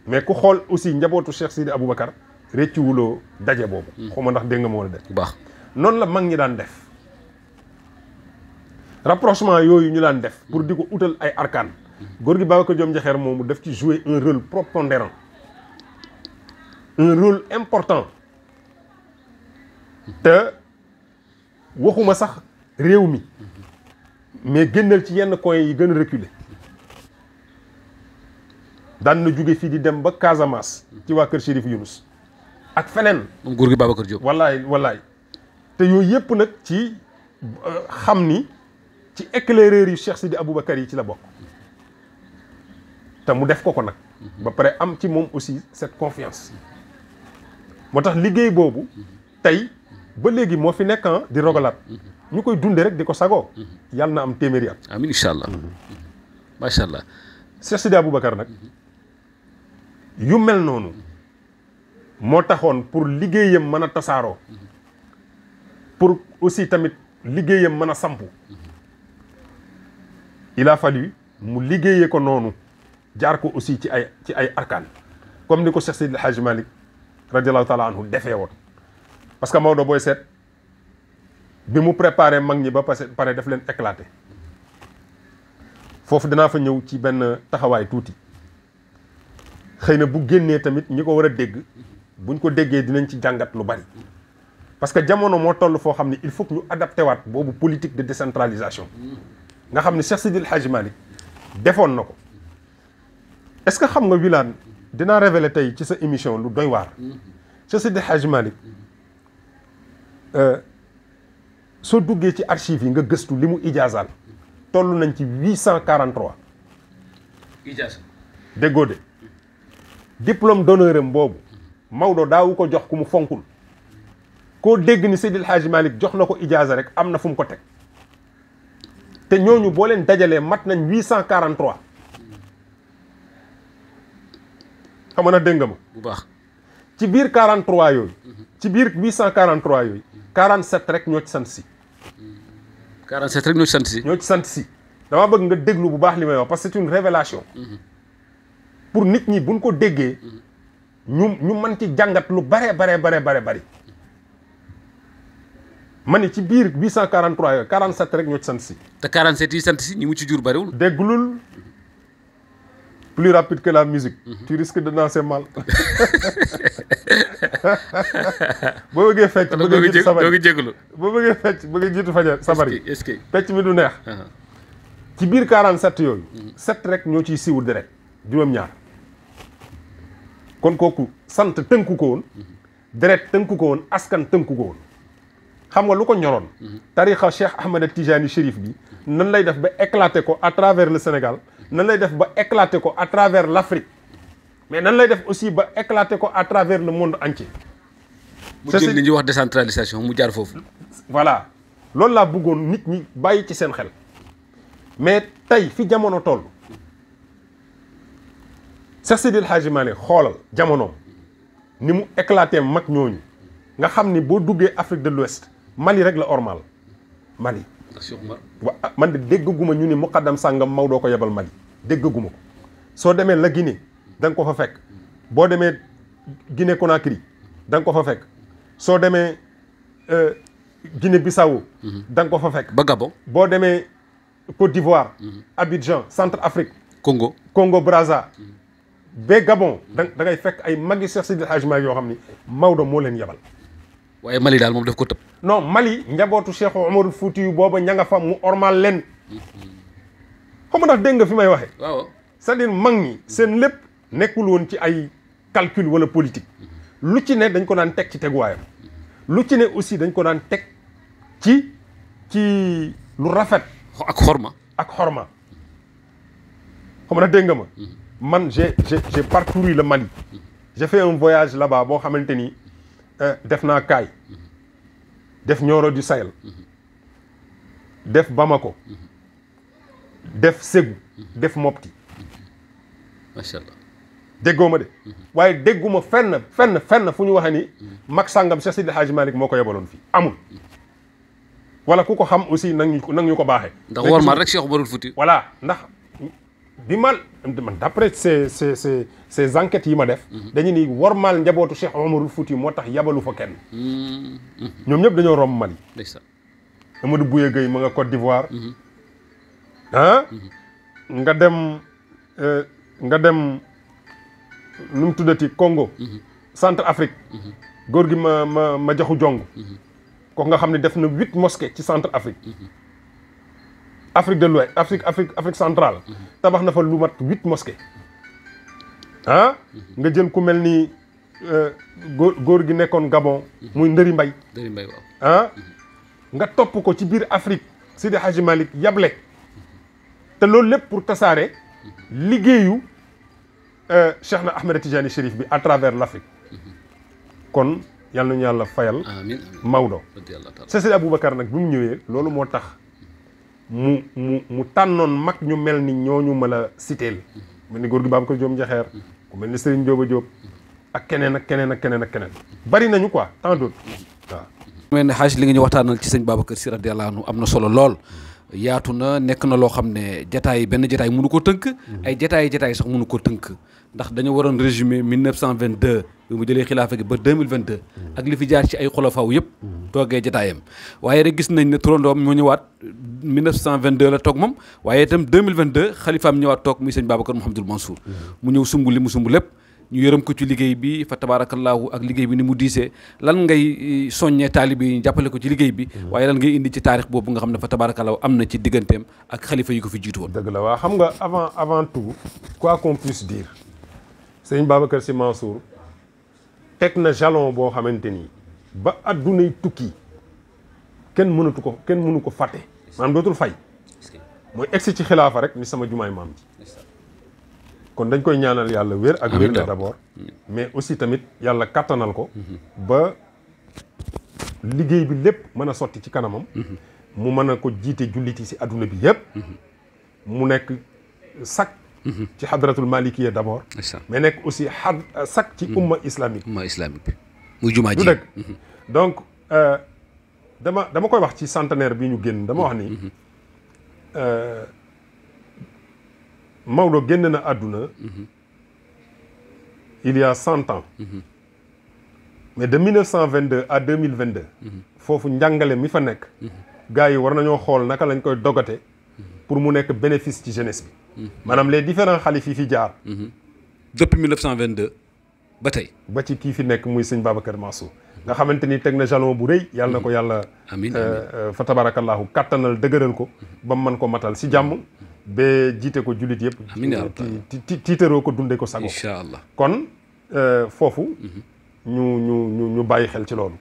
mais ku xool aussi njabootu Cheikh Sidi Aboubacar réccuwuloo daje boobu. xaw ma ndax dégg nga ma wala def. bu baax noonu la mag ñi daan def rapprochement yooyu ñu daan def pour di ko utal ay arkaan góor gi Babacar Diome Ndiakhère moomu daf ci jouer un rôle prépondérant un rôle important te waxuma sax réew mi mais génnal ci yenn coins yi gën a reculer daan na jóge fii di dem ba Casamance ci waa kër Chérif Younous ak feneen. moom góor gi Babacar Diop. wallaay te yooyu yëpp nag ci xam ni ci éclaireurs yu Cheikh Sidi Aboubacar yi ci la bokk te mu def ko nag. ba pare am ci moom aussi cette confiance. moo tax liggéey boobu tey ba léegi moo fi nekk di rogalaat ñu koy dunde rek di ko sagoo. yàlla na am téeméeri at. amiin incha allah macha allah. Cheikh Sidi Aboubacar nag yu mel noonu moo taxoon pour liggéeyam mën a tasaaroo pour aussi tamit liggéeyam mën a sampu il a fallu mu liggéeyee ko noonu jaar ko aussi ci ay arkaan comme ni ko Cheikh Seydi El Hadji Malick radiallahu taala anhu defee woon parce que Maodo booy seet bi mu préparé mag ñi ba pare def leen éclaté foofu danaa fa ñëw ci benn taxawaay tuuti xëy na bu génnee tamit ñi ko war a dégg buñ ko déggee dinañ ci jàngat lu bari parce que jamono moo toll foo xam ne il faut que ñu adapté waat boobu politique de décentralisation nga xam ne Cheikh Sidi El Hadji Malick defoon na ko est-ce que xam nga Wilane dinaa révéler tey ci sa émission lu doy waar Cheikh Sidi El Hadji Malick soo duggee ci archives yi nga gëstu li mu ijaazaal toll nañ ci 843 ijaasa déggoo de diplôme d'honneur am boobu Maodo daawu ko jox ku mu fonkul koo dégg ni Seydi El Hadji Malick jox na ko ijaaza rek am na fu mu ko teg te ñooñu boo leen dajalee mat nañ 843 xam nga na dégg nga ma bu baax ci biir 43 yooyu ci biir 843 yooyu 47 rek ñoo ci sant si 47 rek ñoo ci sant si. ñoo ci sant si dama bëgg nga déglu bu baax li may wax parce que c'est une révélation pour nit ñi buñ ko déggee ñu mën ci jàngat lu bare bari ma ni ci biir 843 yooyu 47 rek ñoo ci sant si. te 47 yi sant si ñi mu ci jur bariwul. déglul plus rapide que la musique. Tu risques de danser mal. boo bëggee fecc bëgg a jiitu sabar doo jégalu. boo bëggee fecc bëgg a jiitu fajar sabar yi. est-ce que fecc mi du neex. ci biir 47 yooyu. 7 rek ñoo ciy siiwu direct juróom-ñaar. kon kooku sant tënku ko woon. deret tënku ko woon askan tënku ko woon. xam nga lu ko ñoroon. tarixa Cheikh Ahmed Tijani Chérif bi nan lay def ba éclater ko à travers le Sénégal. nan lay def ba éclater ko à travers l'Afrique mais nan lay def aussi ba éclater ko à travers le monde entier. mu jël li ñuy wax décentralisation mu jaar foofu. voilà loolu laa bëggoon nit ñi bàyyi ci seen xel mais tey fi jamono toll Cheikh Sidi El Hadji Malick xoolal jamonoom ni mu éclater mag ñooñu nga xam ni boo duggee Afrique de l'Ouest Mali rek la ormal Mali. man de déggaguma ñu ni muqaddam sàngam Maodo ko yebal Mali déggaguma ko soo demee la Guinée da nga ko fa fekk boo demee Guinée Conakry da nga ko fa fekk soo demee Guinée Bissau da nga ko fa fekk ba Gabon boo demee Côte d'Ivoire Abidjan Centrafrique Congo Brazza ba Gabon da ngay fekk ay magi Cheikh Sidi El Hadji Malick yoo xam ni Maodo moo leen yebal waaye Mali daal moom daf ko tëb. non Mali njabootu Cheikh Omarul Fouti yu booba ña nga fa mu ormal leen xam nga ndax dégg nga fi may waxee. waaw c'est-à-dire mag ñi seen lépp nekkul woon ci ay calcul wala politique lu ci ne dañ ko daan teg ci teguwaayam lu ci ne aussi dañ ko daan teg ci lu rafet. ak xorma. ak xorma xam nga dégg nga ma. man j'ai parcouru le Mali. j'ai fait un voyage là-bas boo xamante ni. def naa Kaay def Nioro du Sahel def Bamako def Ségou def Mopti macha allah déggoo ma de waaye dégguma fenn fu ñu waxee ni mag sàngam Cheikh Sidi El Hadji Malick moo ko yebaloon fii amul wala ku ko xam aussi nag ñu ko baaxee ndax warmal rek Cheikh Omarul Fouti voilà ndax bi man d'après ces enquêtes yi ma def. dañu ni wormaal njabootu Cheikh Omarul Fouti moo tax yabalu fa kenn. ñoom ñëpp dañoo romb Mali. Amadou Bouye Gueye ma nga Côte d'Ivoire. ah. nga dem nu mu tuddati Congo. Centre Afrique. góor gi ma joxu jong. kooku nga xam ne def na 8 mosquées ci Centre Afrique. Afrique de l'Ouest Afrique centrale. tabax na fa lu mat 8 mosquées. ah. nga jël ku mel ni góor gi nekkoon Gabon. muy Ndëri Mbay. waaw. ah. nga topp ko ci biir Afrique Sidi Hadji Malick yable. te loolu lépp pour tasaare liggéeyu Cheikh na Ahmed Tijani Chérif bi à travers l'Afrique. kon yal nañu yàlla fayal. amiin Maodo. Seydi Aboubacar nag bi mu ñëwee loolu moo tax mu tànnoon mag ñu mel ni ñooñu ma la citeel mel ni góor gi Babacar Diop Njaxeer ku mel ni Serigne Diop Diop ak keneen ak keneen ak keneen ak keneen bari nañu quoi tant d'autres waaw. mel ne xaaj li nga ñu waxtaanal ci sëñ Babacar Sy radiyallahu anhu am na solo lool yaatu na nekk na loo xam ne jataay benn jataay mënu ko tënk ay jataay sax mënu ko tënk ndax dañu waroon résumé 1922 bi mu jëlee xilaafa gi ba 2022 ak li fi jaar ci ay xolofaaw yëpp toogee jataayam waaye rek gis nañ ne turandoom moo ñëwaat 1922 la toog moom waaye itam 2022 xalifaam ñëwaat toog muy sëñ Babacar Mouhamadoul Mansour mu ñëw sumb li mu sumb lépp ñu yërëm ko ci liggéey bi fa tabaarakallaahu ak liggéey bi ni mu diisee lan ngay soññee taalibe yi jàppale ko ci liggéey bi waaye lan ngay indi ci taarix boobu nga xam ne fa tabaarakallaahu am na ci digganteem ak xalifa yi ko fi jiitu woon. dëgg la waaw xam nga avant tout quoi qu'on puisse dire sëñ Babacar Sy Mansour teg na jalon boo xamante ni ba addunay tukki kenn mënu ko fàtte maanaam dootul fay mooy egsi ci xilaafa rek ni sama jumaay maam ji kon dañ koy ñaanal yàlla wér ak wér la d'abord mais aussi tamit yàlla kattanal ko ba liggéey bi lépp mën a sotti ci kanamam mu mën a ko jiite julliti si adduna bi yëpp mu nekk sak ci hadratul malikiya d'abord mais nekk aussi sak ci umma islamique bi muy jumaa ji du dëgg donc dama koy wax ci centenaire bi ñu génn dama wax ni Maodo génn na àdduna il y a 100 ans mais de 1922 à 2022 foofu njàngale mi fa nekk gars yi war nañoo xool naka lañ koy dogate pour mu nekk bénéfice ci jeunesse bi maanaam les différents xalif yi fi jaar depuis 1922 ba tey ba ci kii fi nekk muy sëñ Babacar Mansour nga xamante ni teg na jalon bu rëy yàlla na ko yàlla amiin fa tabarakallahu kattanal dëgëral ko ba mu mën ko matal si jàmm ba jiite ko jullit yëpp tiitaroo ko dunde ko sago incha allah kon foofu ñu bàyyi xel ci loolu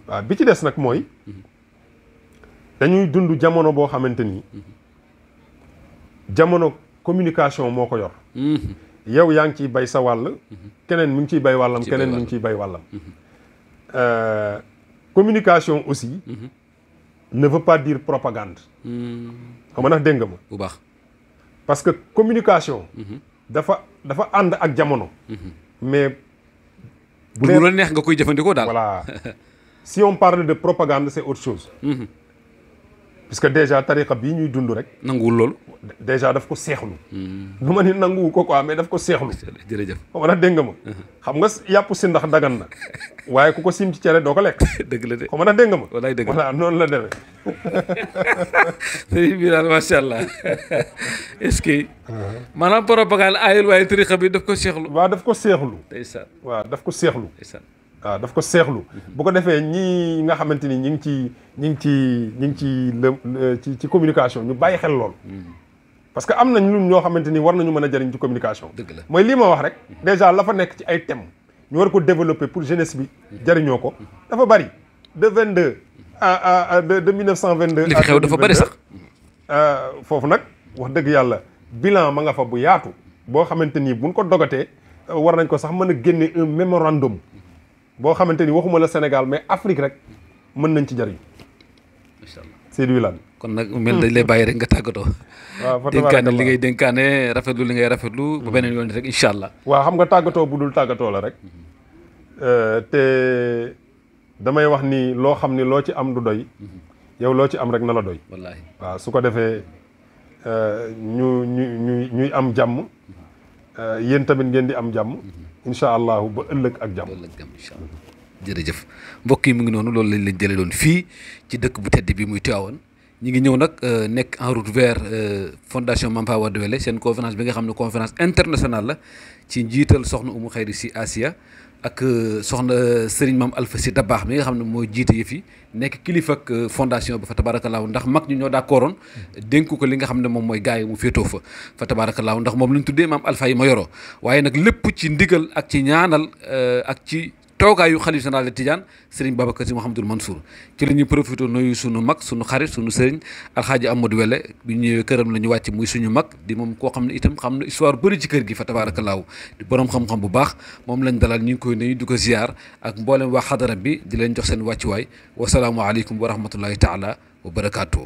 waaw bi ci des nag mooy dañuy dund jamono boo xamante ni jamono communication moo ko yor yow yaa ngi ciy bay sa wàll keneen mi ngi ciy bay wàllam keneen mi ngi ciy bay wàllam communication aussi ne veut pas dire propagande xam nga ndax dégg nga ma bu baax parce que communication dafa ànd ak jamono mais bu la neex nga koy jëfandikoo daal voilà si on parle de propagande c'est autre chose puisque déjà tariqa bii ñuy dund rek nanguwul loolu déjà daf ko seexlu du ma ni nanguwu ko quoi mais daf ko seexlu jërëjëf xam nga nag dégg nga ma xam nga yàpp si ndax dagan na waaye ku ko sim ci cere doo ko lekk dëgg la de xam nga nag dégg nga ma walaay dëgg voilà noonu la demee sëriñ bi daal macha allah est-ce que maanaam propagande aayul waaye tariqa bi daf ko seexlu waaw daf ko seexlu ndeysaan waaw daf ko seexlu ndeysaan waaw daf ko seexlu bu ko defee ñii nga xamante ni ñi ngi ci communication ñu bàyyi xel lool parce que am nañ ñun ñoo xamante ni war nañu mën a jëriñ ci communication dëgg la mooy lii ma wax rek déjà la fa nekk ci ay thèmes ñu war ko développer pour jeunesse bi jëriñoo ko dafa bari de 22 de 1922 li fi xew dafa bari sax foofu nag wax dëgg yàlla bilan ma nga fa bu yaatu boo xamante ni buñ ko dogatee war nañ ko sax mën a génne un mémorandum boo xamante ni waxuma la Sénégal mais Afrique rek mën nañ ci jariñ macha allah Seydou Wilane kon nag mel dañ lay bàyyi rek nga tàggatoo waaw fa dénkaane li ngay dénkaane rafetlu li ngay rafetlu ba beneen yoon rek incha allah waaw xam nga tàggatoo bu dul tàggatoo la rek te damay wax ni loo xam ni loo ci am du doy yow loo ci am rek na la doy wallaahi waaw su ko defee ñuy am jàmm yéen tamit ngeen di am jàmm incha allahu ba ëllëg ak jàmm. incha allah jërëjëf mbokk yi mu ngi noonu loolu lañ leen jëlee doon fii ci dëkk bu tedd bi muy Tivaouane ñi ngi ñëw nag nekk en route vers fondation Mame Faye Wade Wele seen conférence bi nga xam ne conférence internationale la ci njiital soxna Oumou Khayri Sy Asia ak soxna Serigne Mame Alpha Sy Dabakh mi nga xam ne mooy jiite yëf yi nekk kilifa ak fondation bi fa tabaarakallaahu ndax mag ñu ñoo d'accordoon dénk ko li nga xam ne moom mooy gars yi mu féetoo fa tabaarakallaahu ndax moom lañ tuddee Mame Alpha yi ma yoroo waaye nag lépp ci ndigal ak ci ñaanal ak ci toogaayu xalif général de Tidiane Serigne Babacar Sy Mouhamadoul Mansour ci la ñuy profité nuyu sunu mag sunu xarit sunu Serigne Alxaaji Amadou Wele bi ñu ñëwee këram la ñu wàcc muy suñu mag di moom koo xam ne itam xam na histoire bëri ci kër gi fa tabaarakallaahu di borom xam-xam bu baax moom lañ dalal ñu ngi koy nuyu di ko ziar ak mboolem waa xadara bi di leen jox seen wàccuwaay wasalaamualeykum wa rahmatullahi taala wa barakaatuhu